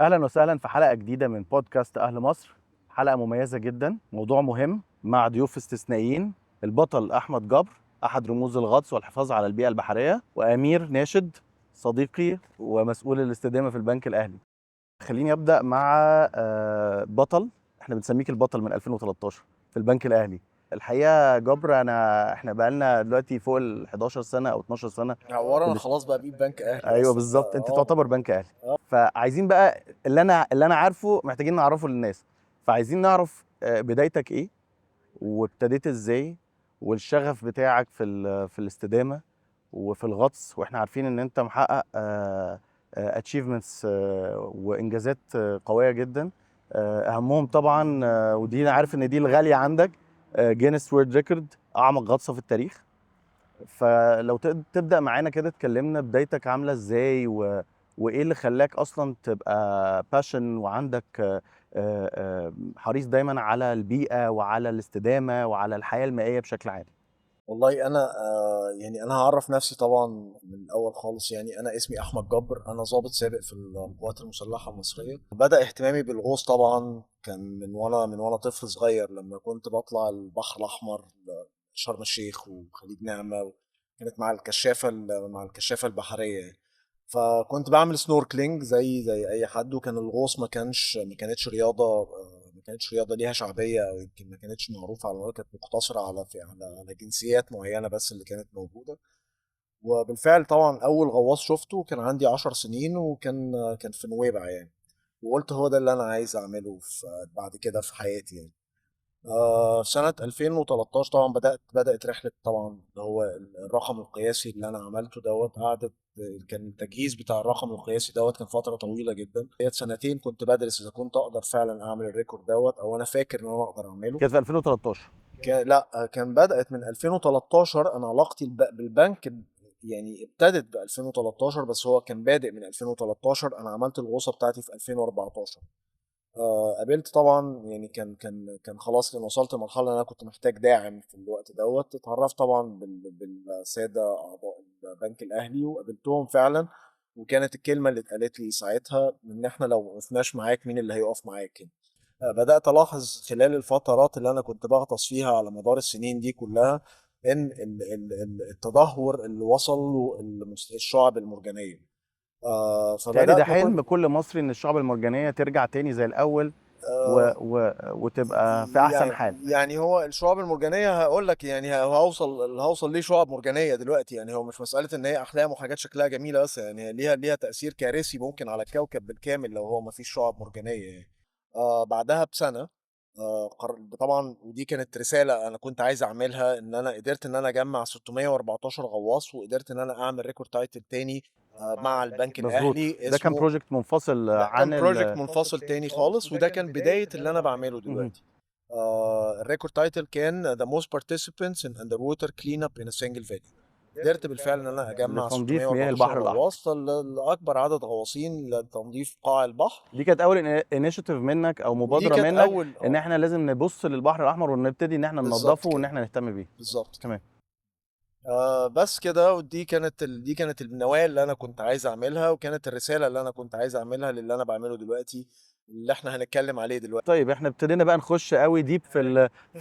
اهلا وسهلا في حلقة جديدة من بودكاست اهل مصر. حلقة مميزة جدا، موضوع مهم مع ضيوف استثنائيين: البطل احمد جبر، احد رموز الغطس والحفاظ على البيئة البحريه، وامير ناشد، صديقي ومسؤول الاستدامة في البنك الاهلي. خليني ابدا مع بطل، احنا بنسميك البطل من 2013 في البنك الاهلي. الحقيقة جبر، احنا بقالنا دلوقتي فوق ال 11 سنة او 12 سنه. عوار، انا خلاص بقى بقيت بنك اهلي. ايوه. أصلاً. بالظبط، انت تعتبر بنك اهلي. فعايزين بقى اللي انا عارفه محتاجين نعرفه للناس، فعايزين نعرف بدايتك ايه وابتديت ازاي والشغف بتاعك في الاستدامة وفي الغطس، واحنا عارفين ان انت محقق achievements وانجازات قوية جدا، اهمهم طبعا ودي انا عارف ان دي الغالية عندك، Guinness World Record، اعمق غطسه في التاريخ. فلو تبدا معانا كده، تكلمنا بدايتك عامله ازاي وايه اللي خلاك اصلا تبقى passion وعندك حريص دايما على البيئة وعلى الاستدامة وعلى الحياة المائية بشكل عام. والله انا يعني انا هعرف نفسي طبعا من الاول خالص. يعني انا اسمي احمد جبر، انا ضابط سابق في القوات المسلحة المصريه. بدا اهتمامي بالغوص طبعا كان من وانا طفل صغير، لما كنت بطلع البحر الاحمر، شرم الشيخ وخليج نعمه، كانت مع الكشافه البحريه، فكنت بعمل snorkeling زي اي حد. وكان الغوص ما كانتش رياضه ليها شعبيه، او يمكن ما كانتش معروفة على الأرض، كانت مقتصرة على في على على جنسيات معينة بس اللي كانت موجوده. وبالفعل طبعا اول غواص شفته كان عندي 10 سنين، وكان في نويبع يعني، وقلت هو ده اللي انا عايز اعمله في بعد كده في حياتي يعني. في سنة 2013 طبعا بدأت رحلة طبعا اللي هو الرقم القياسي اللي أنا عملته دوت. قعدت كان التجهيز بتاع الرقم القياسي دوت كان فترة طويلة جدا، هي سنتين كنت بدرس إذا كنت أقدر فعلا أعمل ال record دوت، أو أنا فاكر إن أنا أقدر أعمله. كانت في 2013؟ كان لا، كان بدأت من 2013. أنا علاقتي بالبنك يعني ابتدت ب 2013، بس هو كان بادئ من 2013. أنا عملت الغوصة بتاعتي في 2014. قابلت طبعا يعني كان خلاص كان وصلت لمرحلة ان انا كنت محتاج داعم في الوقت دوت. اتعرفت طبعا بالساده اعضاء البنك الاهلي وقابلتهم فعلا، وكانت الكلمة اللي اتقالت لي ساعتها ان احنا لو وقفناش معاك، مين اللي هيقف معاك؟ بدات الاحظ خلال الفترات اللي انا كنت بغطس فيها على مدار السنين دي كلها ان التدهور اللي وصل له الشعب المرجانيه. تهيألي ده فبدات حلم كل مصري ان الشعب المرجانيه ترجع تاني زي الاول وتبقى في احسن يعني حال. يعني هو الشعاب المرجانيه، هقول لك يعني هوصل ليه شعاب مرجانيه دلوقتي. يعني هو مش مسالة ان هي احلام وحاجات شكلها جميلة بس، يعني هي ليها تاثير كارثي ممكن على الكوكب بالكامل لو هو ما فيش شعاب مرجانيه يعني. بعدها بسنة طبعا، ودي كانت رسالة انا كنت عايز اعملها، ان انا قدرت ان انا اجمع 614 غواص وقدرت ان انا اعمل record title تاني مع البنك الاهلي. ده كان اسمه project منفصل ده عن كان project منفصل تاني خالص، وده كان بداية اللي انا بعمله دلوقتي. ال record title كان the most participants in underwater cleanup in a single venue. قدرت بالفعل ان انا اجمع لتنظيف مياه 614 البحر الاحمر. غواص، لاكبر عدد غواصين لتنظيف قاع البحر. دي كانت اول initiative منك او ودي مبادرة كانت منك اول ان احنا لازم نبص للبحر الاحمر ونبتدي ان احنا بالظبط ننظفه وان كده. احنا نهتم بيه. بالظبط. تمام. بس كده، ودي كانت دي كانت النواة اللي انا كنت عايز اعملها، وكانت الرسالة اللي انا كنت عايز اعملها للي انا بعمله دلوقتي، اللي احنا هنتكلم عليه دلوقتي. طيب، احنا ابتدينا بقى نخش قوي deep في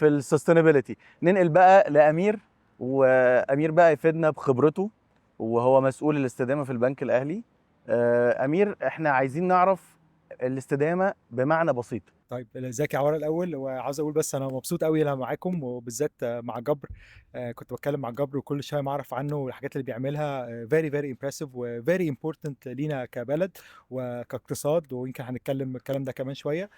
ال sustainability. ننقل بقى لامير، وامير بقى يفيدنا بخبرته وهو مسؤول الاستدامة في البنك الاهلي. امير، احنا عايزين نعرف الاستدامة بمعنى بسيط. طيب، ازيك يا عوار الاول؟ وعاوز اقول بس انا مبسوط قوي انا معاكم، وبالذات مع جبر. كنت بتكلم مع جبر وكل شوية ما اعرف عنه والحاجات اللي بيعملها very very impressive و very important لينا كبلد وكاقتصاد، ويمكن هنتكلم الكلام ده كمان شويه.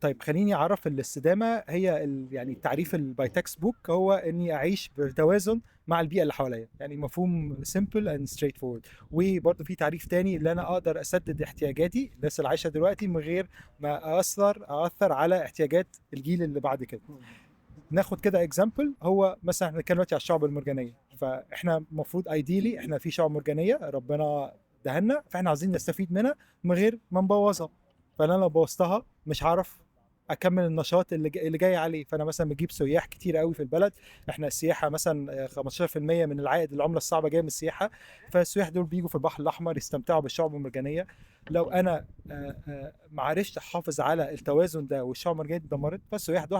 طيب، خليني اعرف الاستدامة هي يعني التعريف by textbook هو اني اعيش بتوازن مع البيئة اللي حواليا، يعني مفهوم simple and straightforward. وبرضه في تعريف تاني، اللي انا اقدر اسدد احتياجاتي، الناس اللي عايشه دلوقتي، من غير ما اثر على احتياجات الجيل اللي بعد كده. ناخد كده example، هو مثلا احنا بنتكلم دلوقتي على الشعب المرجانيه، فاحنا المفروض ideally احنا في شعب مرجانيه ربنا دهنا، فاحنا عايزين نستفيد منها من غير ما نبوظها. فانا لو بوظتها مش هعرف اكمل النشاط اللي جاي عليه. فانا مثلا بجيب سياح كتير قوي في البلد، احنا السياحة مثلا 15% من العائد العملة الصعبة جاية من السياحة، فالسياح دول بيجوا في البحر الاحمر يستمتعوا بالشعب المرجانيه. لو انا ما عرفتش احافظ على التوازن ده والشعب المرجانيه اتدمرت، فالسياح دول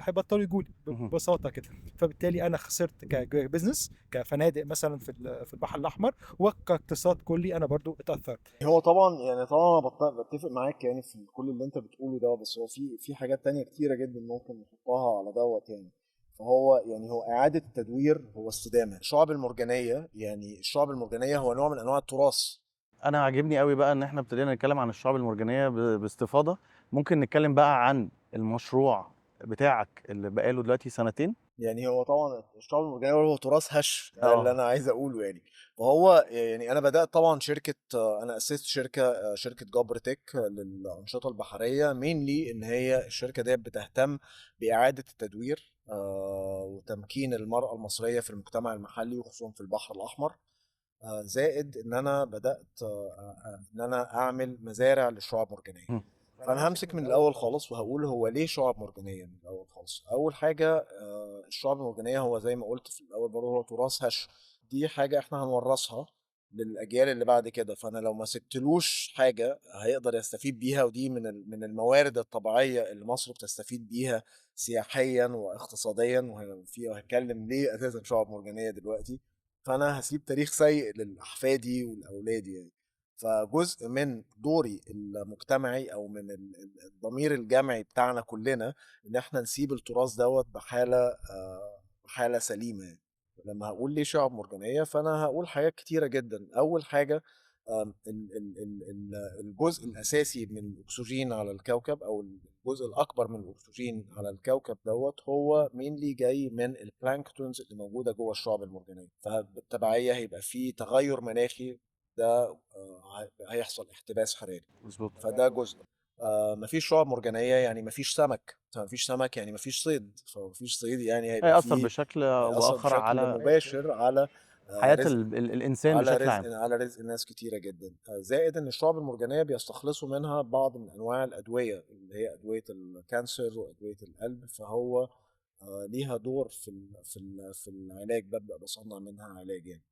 هيبطلوا يجوا لي ببساطة كده. فبالتالي انا خسرت ك business، كفنادق مثلا في البحر الاحمر، وكاقتصاد كلي انا برضو اتاثرت. هو طبعا يعني طبعا انا بتفق معاك يعني في كل اللي انت بتقوله ده، بس هو في حاجات تانية كتيرة جدا ممكن نحطها على دوت يعني. فهو يعني هو إعادة التدوير هو استدامة. الشعب المرجانية، يعني الشعب المرجانية هو نوع من أنواع التراث. أنا عاجبني قوي بقى إن إحنا ابتدينا نتكلم عن الشعب المرجانية باستفاضة. ممكن نتكلم بقى عن المشروع بتاعك اللي بقاله دلوقتي سنتين. يعني هو طبعا الشعب المرجانية هو تراث هش، ده اللي أنا عايز أقوله يعني. فهو يعني أنا بدأت طبعا شركة، أنا أسست شركة جبر تك للأنشطة البحرية، mainly إن هي الشركة دي بتهتم بإعادة التدوير وتمكين المرأة المصرية في المجتمع المحلي وخصوصا في البحر الأحمر. زائد إن أنا بدأت إن أنا أعمل مزارع للشعاب المرجانية. فأنا همسك من الأول خالص وهقول هو ليه شعاب مرجانية من الأول خالص. أول حاجة، الشعاب المرجانية هو زي ما قلت في الأول برضه هو تراث هش، دي حاجة إحنا هنورثها للأجيال اللي بعد كده، فأنا لو ما سبتلوش حاجة هيقدر يستفيد بيها، ودي من الموارد الطبيعية اللي مصر بتستفيد بيها سياحيا واقتصاديا، وهتكلم ليه أساسا شعاب مرجانية دلوقتي. فأنا هسيب تاريخ سيء لأحفادي ولأولادي يعني. فجزء من دوري المجتمعي او من الضمير الجمعي بتاعنا كلنا ان احنا نسيب التراث دوت بحاله سليمة يعني. لما هقول ليه شعب مرجانيه فانا هقول حاجات كتيرة جدا. اول حاجة، الجزء الاساسي من الاكسجين على الكوكب، او الجزء الاكبر من الاكسجين على الكوكب دوت، هو mainly جاي من ال planktons اللي موجودة جوه الشعب المرجانيه. فبالتبعيه هيبقى في تغير مناخي، ده هيحصل احتباس حراري. مظبوط. فده جزء. مفيش شعاب مرجانيه يعني مفيش سمك، فمفيش سمك يعني مفيش صيد، فمفيش صيد يعني هيبقى هيأثر بشكل او باخر على مباشر على حياة الانسان على بشكل عام، على رزق ناس كتيرة جدا. زائد ان الشعاب المرجانيه بيستخلصوا منها بعض من انواع الادوية اللي هي ادوية ال cancer وادوية القلب، فهو ليها دور في العلاج، ببدا بصنع منها علاج يعني.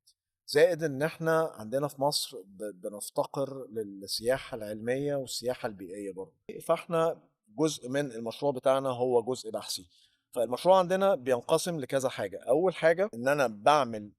زائد ان احنا عندنا في مصر بنفتقر للسياحة العلمية والسياحة البيئية برضه، فاحنا جزء من المشروع بتاعنا هو جزء بحثي. فالمشروع عندنا بينقسم لكذا حاجة. اول حاجة ان انا بعمل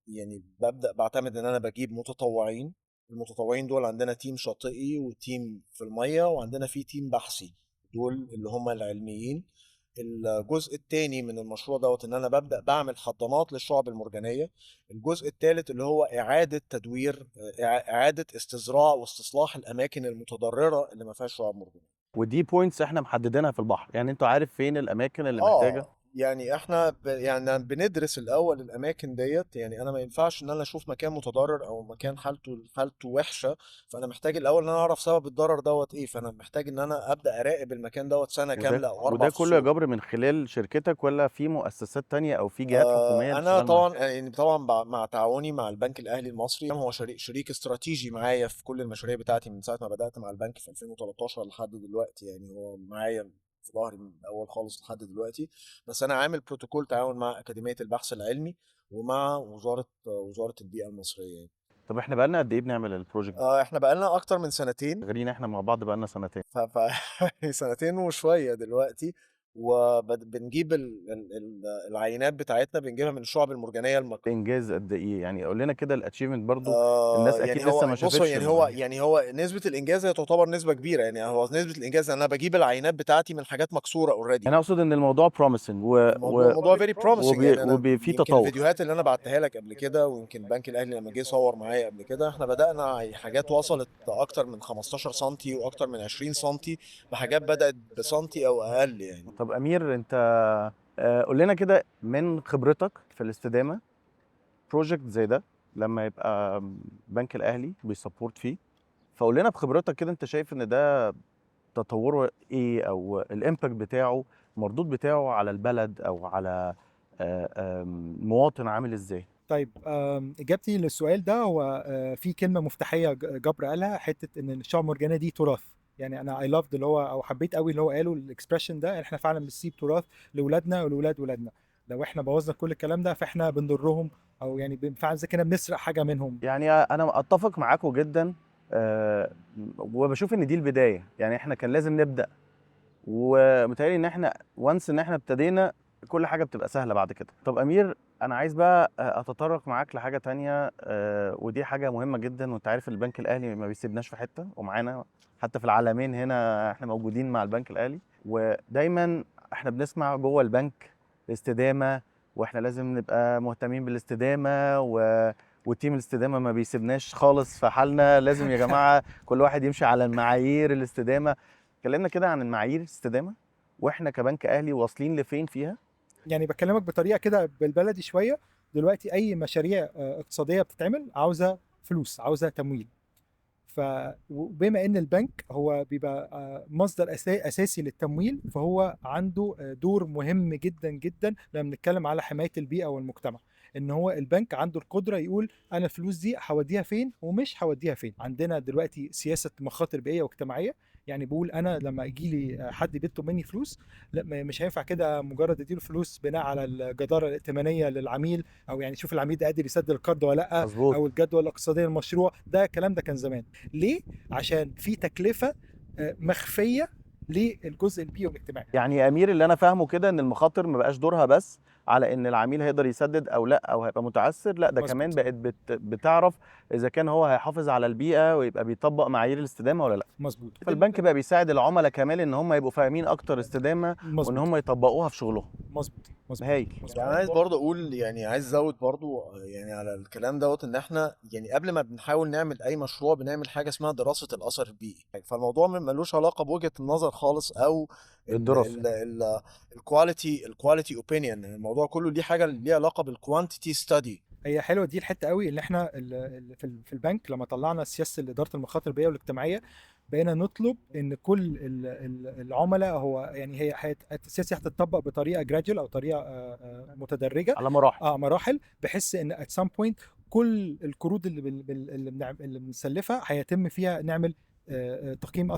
يعني ببدأ بعتمد ان انا بجيب متطوعين. المتطوعين دول عندنا team شاطئي و team في المية، وعندنا في team بحثي، دول اللي هم العلميين. الجزء الثاني من المشروع دوت ان انا ببدا بعمل حضانات للشعب المرجانيه. الجزء الثالث اللي هو اعاده تدوير، اعاده استزراع واستصلاح الاماكن المتضررة اللي ما فيهاش شعاب مرجانيه. ودي points احنا محددينها في البحر، يعني انتوا عارف فين الاماكن اللي محتاجه. يعني احنا يعني بندرس الاول الاماكن ديت. يعني انا ما ينفعش ان انا اشوف مكان متضرر او مكان حالته وحشة، فانا محتاج الاول ان انا اعرف سبب الضرر دوت ايه، فانا محتاج ان انا ابدا اراقب المكان دوت سنة كاملة او 4 وده كله يا جبر من خلال شركتك ولا في مؤسسات تانية او في جهات حكومية؟ انا طبعا يعني طبعا مع تعاوني مع البنك الاهلي المصري، هو شريك استراتيجي معايا في كل المشاريع بتاعتي من ساعة ما بدات مع البنك في 2013 لحد دلوقتي، يعني هو معايا في ظهري من الاول خالص لحد دلوقتي. بس انا عامل بروتوكول تعاون مع اكاديمية البحث العلمي ومع وزارة البيئة المصرية يعني. طب احنا بقالنا قد ايه بنعمل ال project؟ احنا بقالنا اكتر من سنتين. غيرين احنا مع بعض بقالنا سنتين. سنتين وشوية دلوقتي. وبنجيب العينات بتاعتنا بنجيبها من الشعب المرجانيه. انجاز قد ايه يعني؟ قول لنا كده ال achievement برضو. الناس اكيد يعني لسه ما شافتش. يعني هو نسبه الانجاز هي تعتبر نسبه كبيرة. يعني هو نسبه الانجاز انا بجيب العينات بتاعتي من حاجات مكسورة already. انا اقصد ان الموضوع promising الموضوع very promising يعني. وفي تطور. الفيديوهات اللي انا بعتها لك قبل كده، ويمكن البنك الاهلي لما جه صور معايا قبل كده، احنا بدانا حاجات وصلت اكتر من 15 سم واكتر من 20 سم، بحاجات بدات بسنتي او اقل يعني. طب امير، انت قول لنا كده من خبرتك في الاستدامة، project زي ده لما يبقى بنك الاهلي بي support فيه، فقول لنا بخبرتك كده انت شايف ان ده تطوره ايه، او ال impact بتاعه، المردود بتاعه على البلد او على مواطن عامل ازاي؟ طيب اجابتي للسؤال ده هو في كلمة مفتاحيه جبر قالها، حتة ان الشعب المرجانيه دي تراث. يعني انا I loved اللي هو، او حبيت قوي اللي هو قاله، ال expression ده، احنا فعلا بنسيب تراث لاولادنا ولاولاد ولادنا. لو احنا بوظنا كل الكلام ده فاحنا بنضرهم، او يعني فعلا زي كده بنسرق حاجة منهم. يعني انا اتفق معاكم جدا، وبشوف ان دي البداية. يعني احنا كان لازم نبدا، ومتهيألي ان احنا once ان احنا ابتدينا كل حاجة بتبقى سهلة بعد كده. طب امير، انا عايز بقى اتطرق معاك لحاجة تانية، ودي حاجة مهمة جدا، وانت عارف البنك الاهلي ما بيسيبناش في حتة، ومعانا حتى في العالمين هنا احنا موجودين مع البنك الاهلي. ودايما احنا بنسمع جوه البنك الاستدامة، واحنا لازم نبقى مهتمين بالاستدامه، و team الاستدامة ما بيسيبناش خالص في حالنا، لازم يا جماعة كل واحد يمشي على المعايير الاستدامة. اتكلمنا كده عن المعايير الاستدامة، واحنا كبنك اهلي واصلين لفين فيها؟ يعني بكلمك بطريقة كده بالبلدي شوية، دلوقتي اي مشاريع اقتصادية بتتعمل عاوزه فلوس، عاوزه تمويل. فبما ان البنك هو بيبقى مصدر اساسي للتمويل، فهو عنده دور مهم جدا جدا لما بنتكلم على حماية البيئة والمجتمع، ان هو البنك عنده القدرة يقول انا الفلوس دي هوديها فين ومش هوديها فين. عندنا دلوقتي سياسة مخاطر بيئية واجتماعية، يعني بقول انا لما يجي لي حد بيطلب مني فلوس، لا مش هينفع كده مجرد اديله فلوس بناء على الجداره الائتمانية للعميل، او يعني شوف العميل ده قادر يسدد القرض ولا لا، مظبوط، او الجدوى الاقتصادية للمشروع. ده الكلام ده كان زمان. ليه؟ عشان في تكلفة مخفية للجزء البيئي والاجتماعي. يعني يا امير اللي انا فاهمه كده ان المخاطر ما بقاش دورها بس على ان العميل هيقدر يسدد او لا، او هيبقى متعثر، لا ده مظبوط. كمان بقت بتعرف اذا كان هو هيحافظ على البيئة ويبقى بيطبق معايير الاستدامة ولا لا. مظبوط. فالبنك بقى بيساعد العملاء كمان ان هم يبقوا فاهمين اكتر استدامه، وان هم يطبقوها في شغلهم. مظبوط مظبوط. هايل. يعني عايز برضه اقول، يعني عايز ازود برضه يعني على الكلام دوت، ان احنا يعني قبل ما بنحاول نعمل اي مشروع بنعمل حاجة اسمها دراسة الاثر البيئي. فالموضوع ملوش علاقة بوجهه النظر خالص، او الدراسة، ال quality، ال quality opinion. الموضوع كله ليه حاجة ليها علاقة بال quantity study. هي حلوة دي الحتة قوي، اللي احنا في البنك لما طلعنا سياسة ادارة المخاطر البيئية والاجتماعية، بقينا نطلب ان كل العملاء، هو يعني هي السياسة هتطبق بطريقة gradual او طريقه متدرجه على مراحل، مراحل، بحيث ان at some point كل القروض اللي بنسلفها هيتم فيها نعمل تقييم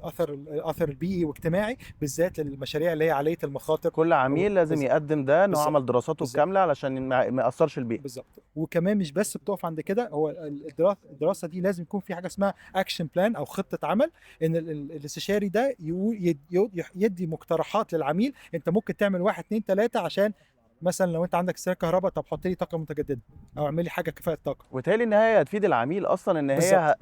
اثر البيئي واجتماعي، بالذات للمشاريع اللي هي عالية المخاطر. كل عميل لازم يقدم ده، انه عمل دراساته الكاملة علشان ما ياثرش البيئة. بالظبط. وكمان مش بس بتقف عند كده، هو الدراسة دي لازم يكون في حاجة اسمها action plan او خطه عمل، ان الاستشاري ده يدي مقترحات للعميل، انت ممكن تعمل 1 2 3 عشان مثلا لو انت عندك استهلاك كهرباء، طب حط لي طاقة متجددة او اعمل لي حاجة كفاءة طاقة. وبالتالي ان هي هتفيد العميل اصلا، ان هي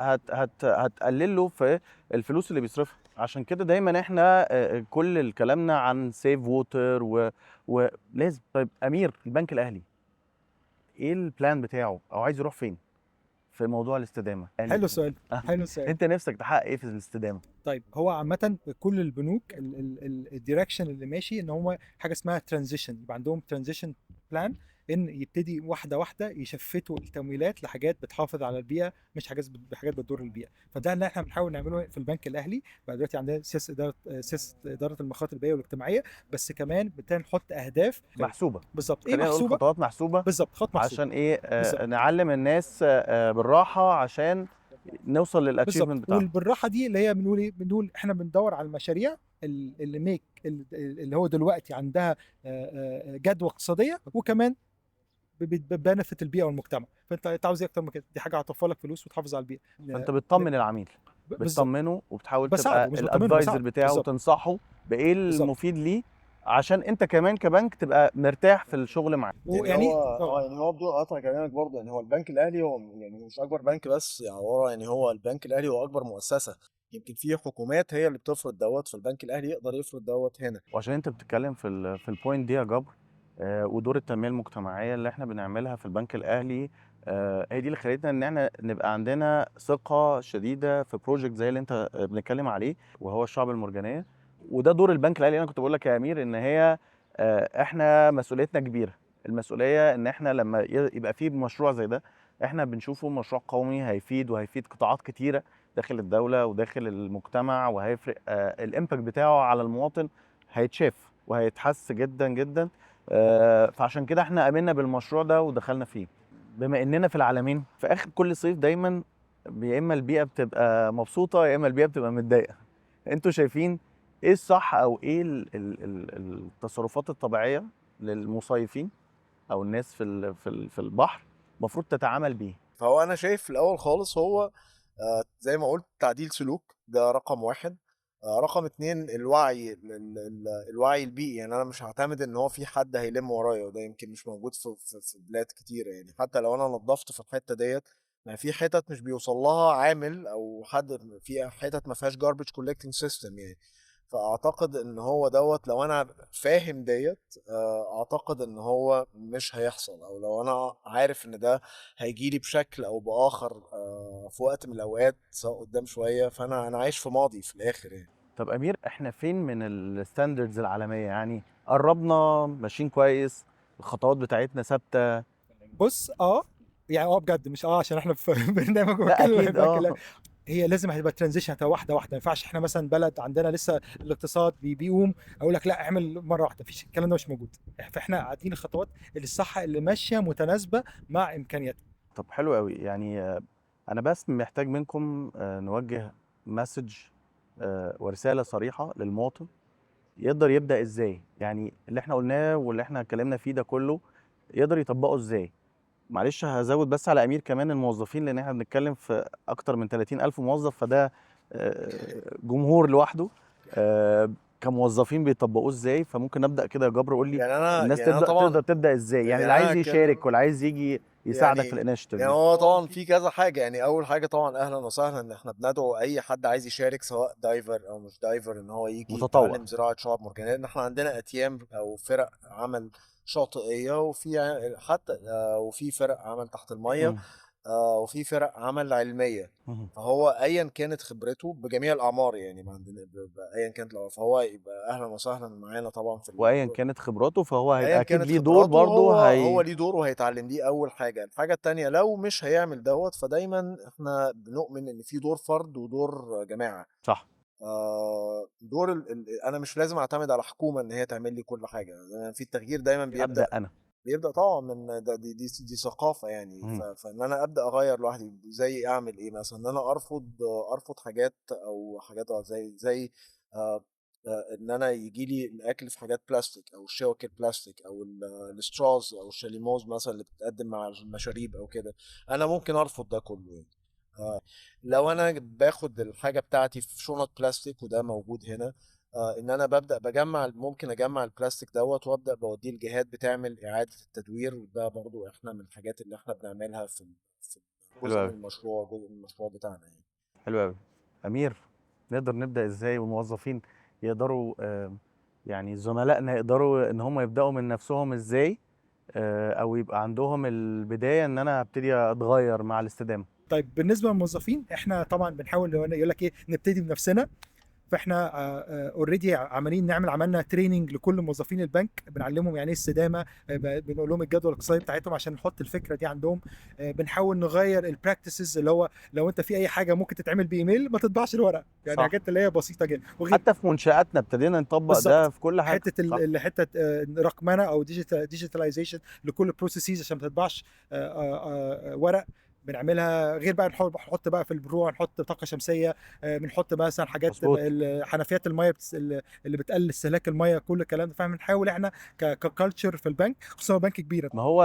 هتقلل له في الفلوس اللي بيصرفها. عشان كده دايما احنا كل كلامنا عن save water ولازم. طيب امير، البنك الاهلي ايه ال plan بتاعه، او عايز يروح فين في موضوع الاستدامة؟ حلو السؤال، حلو السؤال. انت نفسك تحقق ايه في الاستدامة؟ طيب هو عامة كل البنوك ال direction اللي ماشي ان هو حاجة اسمها transition، يبقى عندهم transition plan، ان يبتدي واحدة واحدة يشفتوا التمويلات لحاجات بتحافظ على البيئة، مش حاجات بتضر البيئة. فده اللي احنا بنحاول نعمله في البنك الاهلي. بقى دلوقتي عندنا سياسة ادارة المخاطر البيئية والاجتماعية، بس كمان بنبتدي نحط اهداف محسوبة. بالظبط. ايه محسوبة؟ خطوات محسوبة. بالظبط، خطوات محسوبة. عشان ايه؟ نعلم الناس بالراحة عشان نوصل لل achievement بتاعنا. والبالراحه دي اللي هي بنقول ايه؟ بنقول احنا بندور على المشاريع اللي make اللي هو دلوقتي عندها جدوى اقتصادية، وكمان بت benefit البيئة والمجتمع. فانت عاوز ايه اكتر من كده؟ دي حاجة هتوفر لك فلوس وتحافظ على البيئة. فانت بتطمن العميل، بتطمنه، وبتحاول تبقى ال advisor بتاعه وتنصحه بايه المفيد ليه، عشان انت كمان كبنك تبقى مرتاح في الشغل معاه. يعني هو يعني هو بدون قطع كلامك برضه، يعني هو البنك الاهلي هو يعني مش اكبر بنك بس، يعني هو يعني هو البنك الاهلي هو اكبر مؤسسة. يمكن في حكومات هي اللي بتفرض دوت، فالبنك الاهلي يقدر يفرض دوت هنا. وعشان انت بتتكلم في ال point دي يا جبر، ودور التنمية المجتمعية اللي احنا بنعملها في البنك الاهلي، هي دي اللي خلتنا ان احنا نبقى عندنا ثقة شديدة في project زي اللي انت بنتكلم عليه، وهو الشعب المرجانيه. وده دور البنك الاهلي. انا كنت بقول لك يا امير ان هي احنا مسؤوليتنا كبيرة. المسؤولية ان احنا لما يبقى في مشروع زي ده، احنا بنشوفه مشروع قومي هيفيد، وهيفيد قطاعات كتيرة داخل الدولة وداخل المجتمع، وهيفرق ال impact بتاعه على المواطن هيتشاف وهيتحس جدا جدا. فعشان كده احنا امنا بالمشروع ده ودخلنا فيه. بما اننا في العالمين، في اخر كل صيف دايما يا اما البيئة بتبقى مبسوطة يا اما البيئة بتبقى متضايقة. انتوا شايفين ايه الصح، او ايه التصرفات الطبيعية للمصيفين او الناس في البحر المفروض تتعامل بيه؟ فهو انا شايف في الاول خالص هو زي ما قلت تعديل سلوك، ده رقم واحد. رقم اتنين الوعي، الوعي البيئي. يعني انا مش هعتمد ان هو في حد هيلم ورايا، وده يمكن مش موجود في بلاد كتيرة. يعني حتى لو انا نظفت في الحتة ديت، ما في حتت مش بيوصل لها عامل او حد، في حتت ما فيهاش garbage collecting system يعني. فاعتقد ان هو دوت لو انا فاهم ديت، اعتقد ان هو مش هيحصل، او لو انا عارف ان ده هيجيلي بشكل او باخر، في وقت من الاوقات سواء قدام شوية، فانا عايش في ماضي في الاخر يعني. طب امير، احنا فين من ال standards العالمية؟ يعني قربنا، ماشيين كويس، الخطوات بتاعتنا ثابتة؟ بص، يعني بجد مش عشان احنا في برنامج لا وبتكلم اكيد. بتكلم، هي لازم هتبقى transition، هتبقى واحدة واحدة. ما ينفعش احنا مثلا بلد عندنا لسه الاقتصاد بيقوم اقول لك لا اعمل مرة واحدة، مفيش، الكلام ده مش موجود. فاحنا قاعدين الخطوات اللي الصح اللي ماشية متناسبة مع امكانياتنا. طب حلو قوي. يعني انا بس محتاج منكم نوجه message ورسالة صريحه للمواطن يقدر يبدا ازاي. يعني اللي احنا قلناه واللي احنا اتكلمنا فيه ده كله يقدر يطبقه ازاي؟ معلش هزود بس على امير كمان الموظفين، لان احنا بنتكلم في اكتر من 30,000 موظف، فده جمهور لوحده. كموظفين بيطبقوه ازاي؟ فممكن نبدا كده يا جبر، قول لي يعني انا الناس يعني انا تبدا طبعا تقدر تبدا ازاي؟ يعني يعني اللي انا عايز هتكلم يشارك واللي عايز يجي يساعدك في يعني ال initiative يعني دي. هو طبعا في كذا حاجة. يعني اول حاجة طبعا اهلا وسهلا، ان احنا بندعو اي حد عايز يشارك سواء diver او مش diver ان هو يجي متطوع. يتعلم زراعة شعاب مرجانيه، لان احنا عندنا اتيام او فرق عمل شاطئيه، وفي حتى وفي فرق عمل تحت المية، وفي فرق عمل علمية. فهو ايا كانت خبرته بجميع الاعمار، يعني ما عندنا ايا كانت الأعمار، فهو يبقى اهلا وسهلا معانا طبعا في وايا كانت خبراته فهو هيبقى ايا اكيد كانت ليه دور خبراته برضه. هو ليه دور وهيتعلم. دي اول حاجة. الحاجة التانية لو مش هيعمل دوت، فدايما احنا بنؤمن ان في دور فرد ودور جماعة. صح. دور انا مش لازم اعتمد على حكومة ان هي تعمل لي كل حاجة. في التغيير دايما بيبدا ابدا انا بيبدا طبعا من ده، دي دي دي ثقافة يعني. فان انا ابدا اغير لوحدي، زي اعمل ايه مثلا؟ ان انا ارفض حاجات او حاجات زي ان انا يجي لي الاكل في حاجات بلاستيك، او الشوك البلاستيك، او ال straws او الشاليموز مثلا اللي بتتقدم مع المشاريب او كده. انا ممكن ارفض ده كله يعني. لو انا باخد الحاجة بتاعتي في شنط بلاستيك، وده موجود هنا، ان انا ببدا بجمع، ممكن اجمع البلاستيك دوت وابدا بوديه لجهات بتعمل اعاده التدوير، وده برضو احنا من الحاجات اللي احنا بنعملها في حلو جزء من قوي. المشروع، جزء من المشروع بتاعنا يعني. حلو قوي. امير، نقدر نبدا ازاي؟ والموظفين يقدروا يعني زملائنا يقدروا ان هم يبداوا من نفسهم ازاي، او يبقى عندهم البداية ان انا هبتدي اتغير مع الاستدامة؟ طيب بالنسبة للموظفين، احنا طبعا بنحاول يقول لك ايه، نبتدي بنفسنا. فاحنا already عمالين نعمل، عملنا training لكل موظفين البنك، بنعلمهم يعني ايه استدامه، بنقول لهم الجدول الاقتصادي بتاعتهم عشان نحط الفكرة دي عندهم. بنحاول نغير ال practices، اللي هو لو انت في اي حاجة ممكن تتعمل بايميل ما تطبعش الورق، يعني صح. حاجات اللي هي بسيطة جدا. وغير حتى في منشاتنا ابتدينا نطبق ده بالظبط. في كل حاجة. حتة صح. حتة رقمنه او digitalization لكل ال processes عشان ما تطبعش ورق، بنعملها. غير بقى نحط بقى في الفروع، نحط طاقة شمسية، بنحط مثلا حاجات مظبوط. حنفيات المية اللي بتقلل استهلاك المية، كل الكلام ده. فاحنا بنحاول احنا ك culture في البنك، خصوصا بنك كبير. ما هو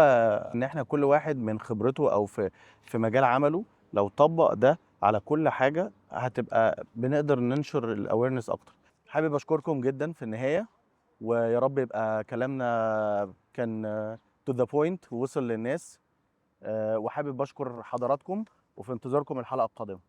ان احنا كل واحد من خبرته او في مجال عمله لو طبق ده على كل حاجة هتبقى بنقدر ننشر ال awareness اكتر. حابب اشكركم جدا في النهاية، ويا رب يبقى كلامنا كان to the point ووصل للناس. وحابب اشكر حضراتكم، وفي انتظاركم الحلقة القادمة.